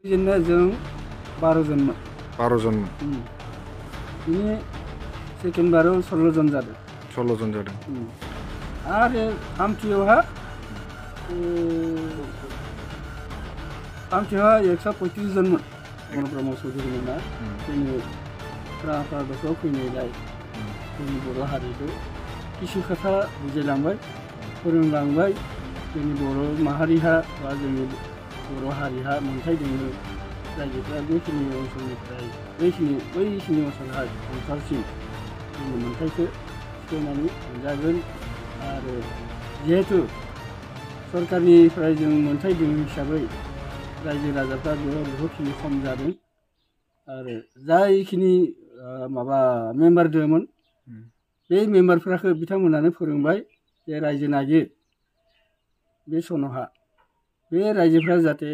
बिदिनो जों 12 जनमोन। 12 जन। बिनि सेकेन्ड बाराव 16 जन जादों। 16 जन जादों। आरो थामथियावहा 135 जनमोन। ब्रह्म चौधुरी मोना जोंनि राङापारायाव फैनायलाय जोंनि बर' हारिखौ किसु खोथा बुजायलांबाय, फोरोंलांबाय। जोंनि बर' माहारिहा बा जोंनि बर' हारिहा मोन्थाय दङ। रायजोफ्रा बेखिनि ओनसोलनिफ्राय बैखिनि ओनसोलहा ओंखारसिम जोंनि मोन्थायखौ सिफायनानै मोनजागोन। आरो जिहेतु सरकारनिफ्राय जों मोन्थाय दङ हिसाबै रायजो राजाफ्रा बेयाव बहुतखिनि खम जादों। आरो जायखिनि माबा मेम्बार दङमोन बे मेम्बारफोरखौ बिथांमोनानो फोरोंबाय जे रायजो नागिर बे सनहा बे रायजोफ्रा जाहाथे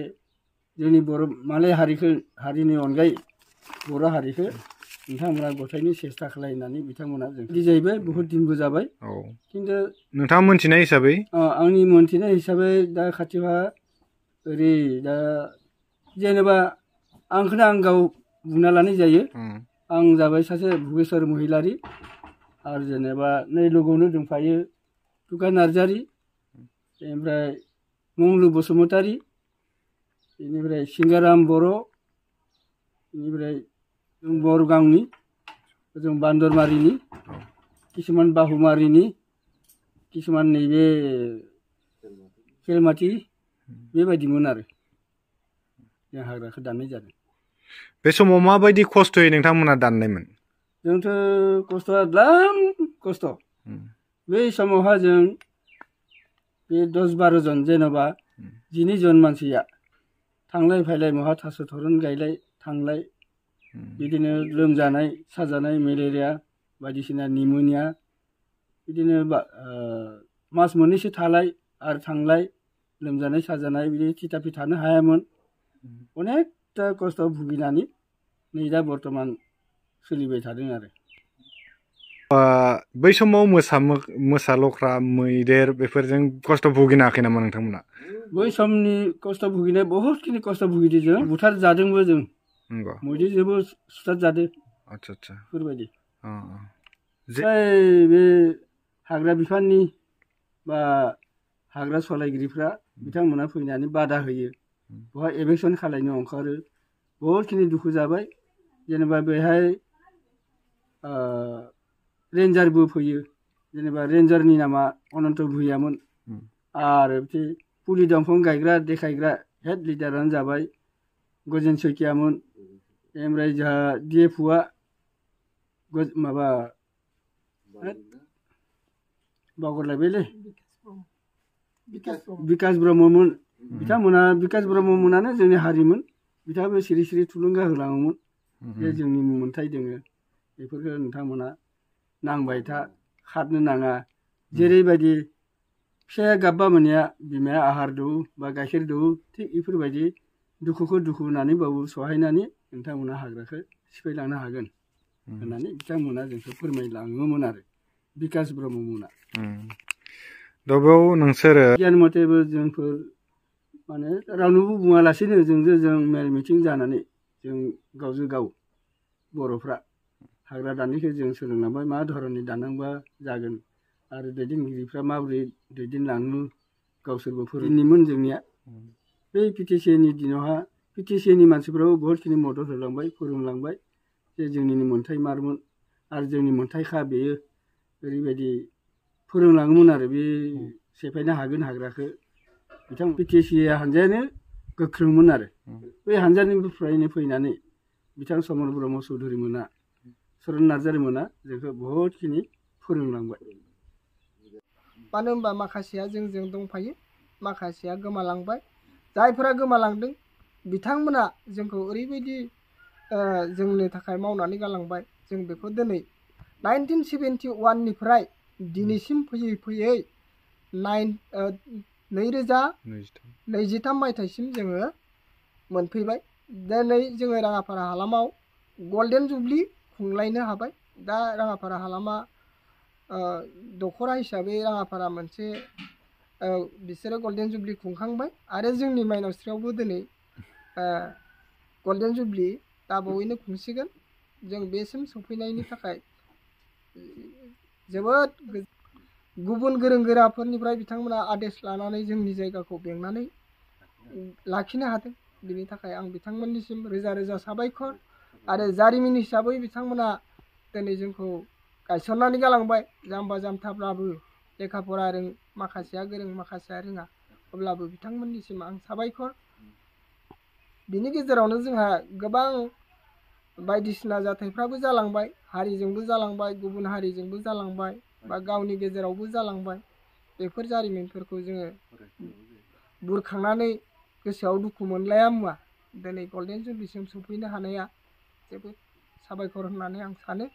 जोंनि बर' मालाय हारिनि अनगायै बर' हारिखौ नोंथांमोना गथायनो सेस्था खालायनानै बिथांमोना जों बिदि जाहैबाय। बहुत दिनबो जाबाय। खिन्थु नोंथाङा मोनथिनाय हिसाबै आंनि मोनथिनाय हिसाबै दा खाथियावहा ओरै दा जेनेबा आंखौनो आं गाव बुंना लानाय जायो। आं जाबाय सासे भुगेश्वर महिलारि। आरो जेनेबा नै लोगोआवनो दंफायो टुका नार्जारि, ओमफ्राय मंगलु बसुमतारि, बेनिफ्राय सिंगाराम बर', बेनिफ्राय बरगांनि, जों बान्दरमारिनि, किसुमान बाहुमारिनि, किसुमान नैबे खेलमाथि बेबायदिमोन आरो जों हाग्राखौ दाननाय जादों। बे समाव माबायदि खस्थ'यै नोंथांमोना दाननायमोन? जोंथ' खस्थ'आ द्लाम खस्थ'। बै समावहा जों बे 10-12 जन जेनेबा 12 जन मानसिया थांलाय फैलाय महा थास' थरन गायलाय थांलाय, बिदिनो लोमजानाय साजानाय मेलेरिया बायदिसिना निम'निया, बिदिनो मास मोननैसो थालाय आरो थांलाय लोमजानाय साजानाय बिदि थिथाफि थानो हायामोन। अनेकथा खस्थ' भुगिनानै नै दा बर्थमान सोलिबाय थादों आरो। बै समाव मोसा लख्रा मैदेर बेफोरजों खस्थ' भुगिनाखै नामा नोंथांमोना? बै समनि खस्थ' भुगिनाय बहुतखिनि खस्थ' भुगिदों जों। बुथार जादोंबो जों। मैदेरजोंबो सुथार जादों। आदसा बेफोरबायदि बे हाग्रा बिफाननि बा हाग्रा सलायगिरिफ्रा बिथांमोना फैनानै बादा होयो, बहा एभेकसन खालायनो ओंखारो। बहुतखिनि दुखु जाबाय। जेनेबा बेहाय रेन्जारबो फैयो। जेनेबा रेन्जारनि नामा अनन्त भुइयामोन। आरो बिदि फुलि दंफां गायग्रा देखायग्रा हेड लिडारानो जाबाय गजेन सैकियामोन। ओमफ्राय जोंहा DFOआ माबा बावगारलायबायलै बिकास ब्रह्ममोन। बिकास ब्रह्ममोनानो जोंनि हारिमोन। बिथाङाबो सिरि सिरि थुलुंगा होलाङोमोन जे जोंनि मोन्थाय दोङो बेफोरखौ नोंथांमोना नांबाय था, खारनो नाङा। जेरैबायदि फिसाया गाबबा मोननिया बिमाया आहार दौ बा गाइखेर दौ, थिग बेफोरबायदि दुखुखौ दुखु होनानैबाबो सहायनानै नोंथांमोना हाग्राखौ सिफायलांनो हागोन होननानै बिथांमोना जोंखौ फोरमायलाङोमोन आरो बिकास ब्रह्ममोना। दा बेयाव नोंसोरो गियान मथेबो जोंफोर माने रावनोबो बुङालासिनो जों मेल मिथिं जानानै जों गावजों गाव बर'फ्रा हाग्रा दाननायखौ जों सोलोंलांबाय, मा धरननि दाननांबा जागोन आरो दैदेनगिरिफ्रा माबोरै दैदेनलाङो गावसोरबो फोरोंनिमोन जोंनिया। बै PTCAनि दिनावहा PTCAनि मानसिफ्राबो बहुतखिनि मदद होलांबाय, फोरोंलांबाय जे जोंनि मोन्थाय मारमोन आरो जोंनि मोन्थायखा बेयो ओरैबायदि फोरोंलाङोमोन आरो बे सेफायनो हागोन हाग्राखौ। बिथां PTCA हानजायानो गोख्रोंमोन आरो बै हानजानिफ्रायनो फैनानै बिथां समर ब्रह्म चौधुरी मोना, सरन नार्जारि मोना जोंखौ बहुतखिनि फोरोंलांबाय। मानो होनबा माखासेया जोंजों दंफायो, माखासेया गोमालांबाय। जायफोरा गोमालांदों बिथांमोना जोंखौ ओरैबायदि जोंनि थाखाय मावनानै गालांबाय, जों बेखौ दिनै 1971निफ्राय दिनैसिम फैयै फैयै 2023 मायथाइसिम जोङो मोनफैबाय। दिनै जोङो राङापारा हालामाव गल्डेन जुबलि खुंलायनो हाबाय। दा राङापारा हालामा दख'रा हिसाबै राङापारा मोनसे बिसोरो गल्डेन जुबलि खुंखांबाय। आरो जोंनि माइनावस्रियावबो दिनै गल्डेन जुबलि दाबावैनो खुंसिगोन जों बेसिम सफैनायनि थाखाय जोबोद गुबुन गोरों गोराफोरनिफ्राय बिथांमोना आदेश लानानै जोंनि जायगाखौ बेंनानै लाखिनो हादों बिनि थाखाय आं बिथांमोननिसिम रोजा रोजा साबायखर आरो जारिमिन हिसाबै बिथांमोना दिनै जोंखौ गायसननानै गालांबाय जाम्बा जाम्थाब्लाबो लेखा फरा माखासेया गोरों माखासेया रोङा अब्लाबो बिथांमोननिसिम आं साबायखर बिनि गेजेरावनो जोंहा गोबां बायदिसिना जाथायफ्राबो जालांबाय हारिजोंबो जालांबाय गुबुन हारिजोंबो जालांबाय बा गावनि गेजेरावबो जालांबाय बेफोर जारिमिनफोरखौ जोङो बुरखांनानै गोसोआव दुखु मोनलाया मुवा दिनै गल्डेन जुबलिसिम सफैनो हानाया जोबोद साबायखर होननानै आं सानो